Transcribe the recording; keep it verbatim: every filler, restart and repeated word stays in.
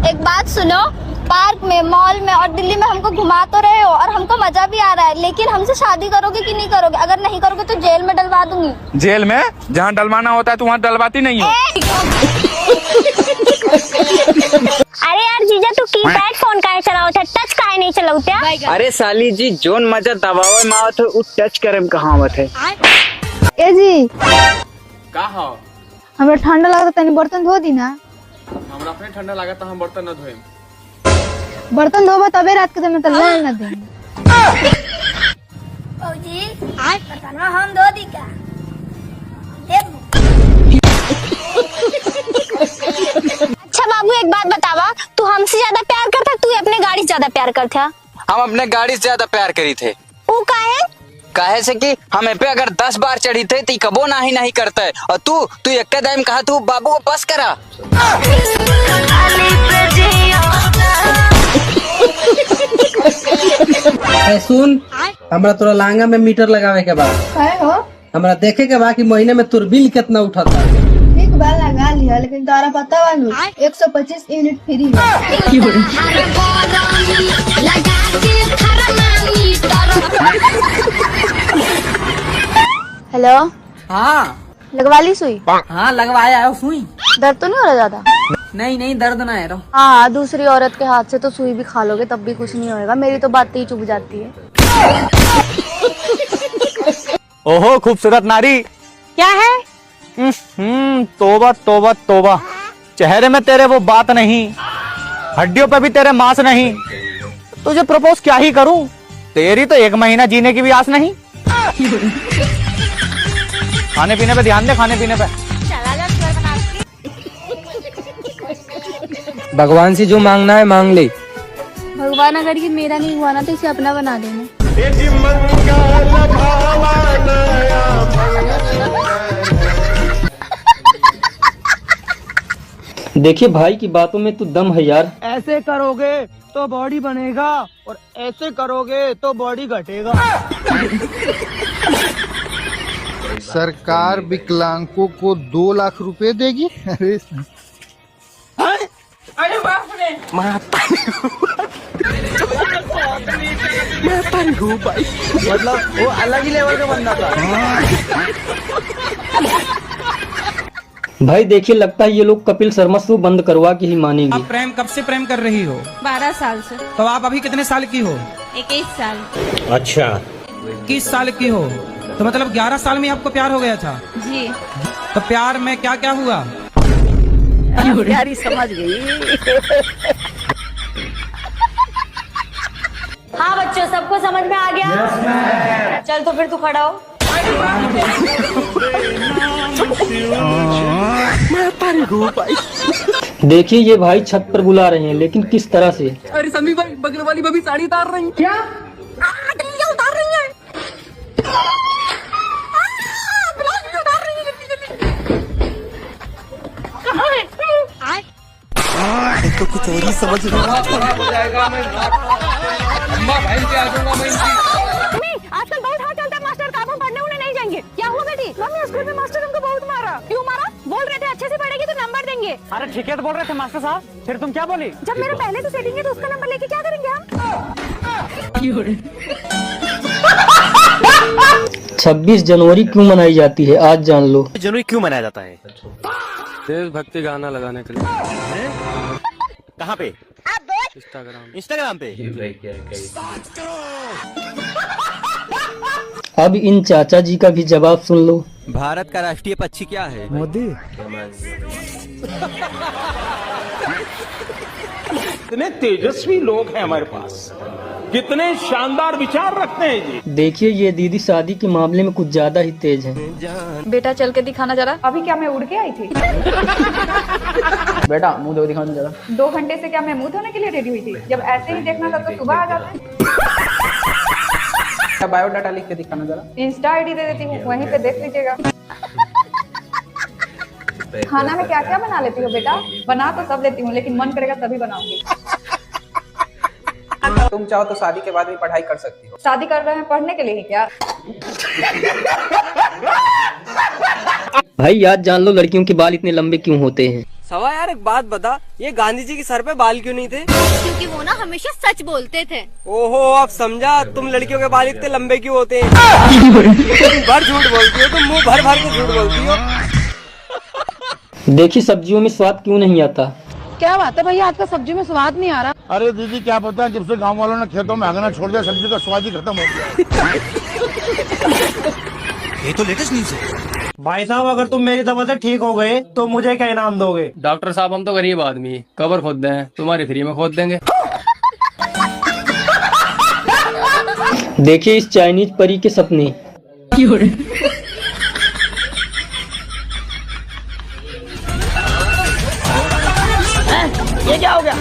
एक बात सुनो, पार्क में, मॉल में और दिल्ली में हमको घुमा तो रहे हो और हमको मजा भी आ रहा है, लेकिन हमसे शादी करोगे कि नहीं करोगे? अगर नहीं करोगे तो जेल में डलवा दूंगी। जेल में? जहाँ डलवाना होता है तो वहाँ डलवाती नहीं हो। अरे यार जीजा, तू कीपैड फोन काहे चलावत है, टच काहे नहीं चलावत है? अरे साली जी, जोन मजा दबावे में आवत है, उ टच करे में कहाँ आवत है? ए जी, का हो? हमरा ठंडा लागत, तनी बर्तन धो दी ना। हमरा अपने ठंडा लागत, हम बर्तन न धोएम। बर्तन धोबा तबे रात के समय त लाल ना दे। भौजी, बर्तनवा हम धो दी का? देबू? अच्छा बाबू, एक बात बतावा, तू हमसे ज्यादा प्यार करता, तू अपने गाड़ी से ज्यादा प्यार करता? हम अपने गाड़ी से ज्यादा प्यार करी थे। ऊ काहे? काहे से कि हम ए पे अगर दस बार चढ़ी थे, तो ई कबो नाही नाही करता है। और तू, तू एक दाइम कहा तू बाबू को बस करा। ए, सुन, हमरा तोरा लहंगा में मीटर लगावे के बा। काहे हो? हमरा देखे के बा कि महीने में तोर बिल कितना उठता। ठीक बा, लगा लिया, लेकिन तोरा पता बा नु, एक सौ पच्चीस यूनिट फ्री बा। हेलो। हाँ। लगवा ली सुई? हाँ, लगवाया है सुई। दर्द तो नहीं हो रहा ज्यादा? नहीं, नहीं, दर्द ना है रो। हाँ, दूसरी औरत के हाथ से तो सुई भी खा लोगे, तब भी कुछ नहीं होएगा। मेरी तो बात ही चुभ जाती है। ओहो, खूबसूरत नारी। क्या है? हम्म, तोबा, तोबा, तोबा। चेहरे में तेरे वो बात नहीं, हड्डियों पे भी तेरे मांस नहीं। तुझे प्रपोज क्या ही करूं, तेरी तो एक महीना जीने की भी आस नहीं। खाने पीने पे ध्यान दे, खाने पीने पे। भगवान से जो मांगना है मांग ले। भगवान अगर ये मेरा नहीं हुआ ना तो इसे अपना बना देना। देखिए भाई की बातों में तो दम है यार। ऐसे करोगे तो बॉडी बनेगा और ऐसे करोगे तो बॉडी घटेगा। सरकार विकलांगों को दो लाख रुपए देगी। अरे अरे बाप रे। माता रे। माता रे हो भाई। मतलब वो अलग ही लेवल का बंदा था। भाई देखिए, लगता है ये लोग कपिल शर्मा शो बंद करवा के ही मानेंगे। आप प्रेम कब से प्रेम कर रही हो? बारह साल से। तो आप अभी कितने साल की हो? इक्कीस साल। अच्छा। इक्कीस साल की हो, तो मतलब ग्यारह साल में आपको प्यार हो गया था? जी। तो प्यार में क्या क्या हुआ? प्यारी समझ गई। हाँ बच्चों, सबको समझ में आ गया? चल तो फिर तू खड़ा हो। देखिए, ये भाई छत पर बुला रहे हैं, लेकिन किस तरह से? अरे समीर भाई, बगल वाली भाभी साड़ी उतार रही। क्या? आ, टिल्लियाँ उतार रही है। आ, ब्लाउज भी उतार रही है, जल्दी, जल्दी। कहाँ है? ये तो कुछ और ही समझ रहा है। मम्मी, आजकल बहुत हाथ चलता है मास्टर का, अब हम पढ़ने उन्हें नहीं जाएंगे। क्या हुआ बेटी? मम्मी, स्कूल में मास्टर हमको बहुत मारा। क्यों मारा? बोल रहे थे अच्छे से पढ़ेगी तो नंबर देंगे। अरे ठीक है तो बोल रहे थे मास्टर साहब, फिर तुम क्या बोली? जब मेरा पहले से सेटिंग है तो उसका नंबर लेके क्या करेंगे हम? छब्बीस जनवरी क्यों मनाई जाती है, आज जान लो। जनवरी क्यों मनाया जाता है? देशभक्ति गाना लगाने के लिए। कहाँ पे? इंस्टाग्राम। इंस्टाग्राम पे। अब इन चाचा जी का भी जवाब सुन लो। भारत का राष्ट्रीय पक्षी क्या है? मोदी। इतने तेजस्वी लोग हैं हमारे पास, कितने शानदार विचार रखते हैं जी। देखिए, ये दीदी शादी के मामले में कुछ ज्यादा ही तेज है। बेटा, चल के दिखाना जरा। अभी क्या मैं उड़ के आई थी? बेटा, मुंह दो, दिखाओ जरा। दो घंटे से क्या मैं मुंह धोने के लिए रेडी हुई थी? जब ऐसे ही देखना था तो सुबह आ जाते। बायोडाटा लिख के दिखाना जरा। इंस्टा आईडी दे देती हूँ, वहीं पे देख लीजिएगा। खाना में क्या क्या बना लेती हो बेटा? बना तो सब लेती हूँ, लेकिन मन करेगा तभी बनाऊंगी। तुम चाहो तो शादी के बाद भी पढ़ाई कर सकती हो। शादी कर रहे हैं पढ़ने के लिए ही क्या? भाई, याद जान लो, लड़कियों के बाल इतने लंबे क्यों होते हैं? थवा यार, एक बात बता, ये गांधी जी के सर पे बाल क्यों नहीं थे? क्योंकि वो ना हमेशा सच बोलते थे। ओहो, अब समझा, तुम लड़कियों के बाल इतने लंबे क्यों होते हैं? दिन भर झूठ बोलती हो तुम, मुंह भर भर के झूठ बोलती हो। देखी सब्जियों में स्वाद क्यों नहीं आता। क्या बात है भैया, आज का सब्जी में स्वाद नहीं आ रहा। अरे दीदी, क्या पता, जब से गांव वालों ने खेतों में हगना छोड़ दिया, सब्जी का स्वाद ही खत्म हो गया। ये तो लेटेस्ट न्यूज है। भाई साहब, अगर तुम मेरी दवा से ठीक हो गए तो मुझे क्या इनाम दोगे? डॉक्टर साहब, हम तो गरीब आदमी, कबर खोद दें, तुम्हारी फ्री में खोद देंगे। देखिए इस चाइनीज परी के सपने। ये क्या हो गया?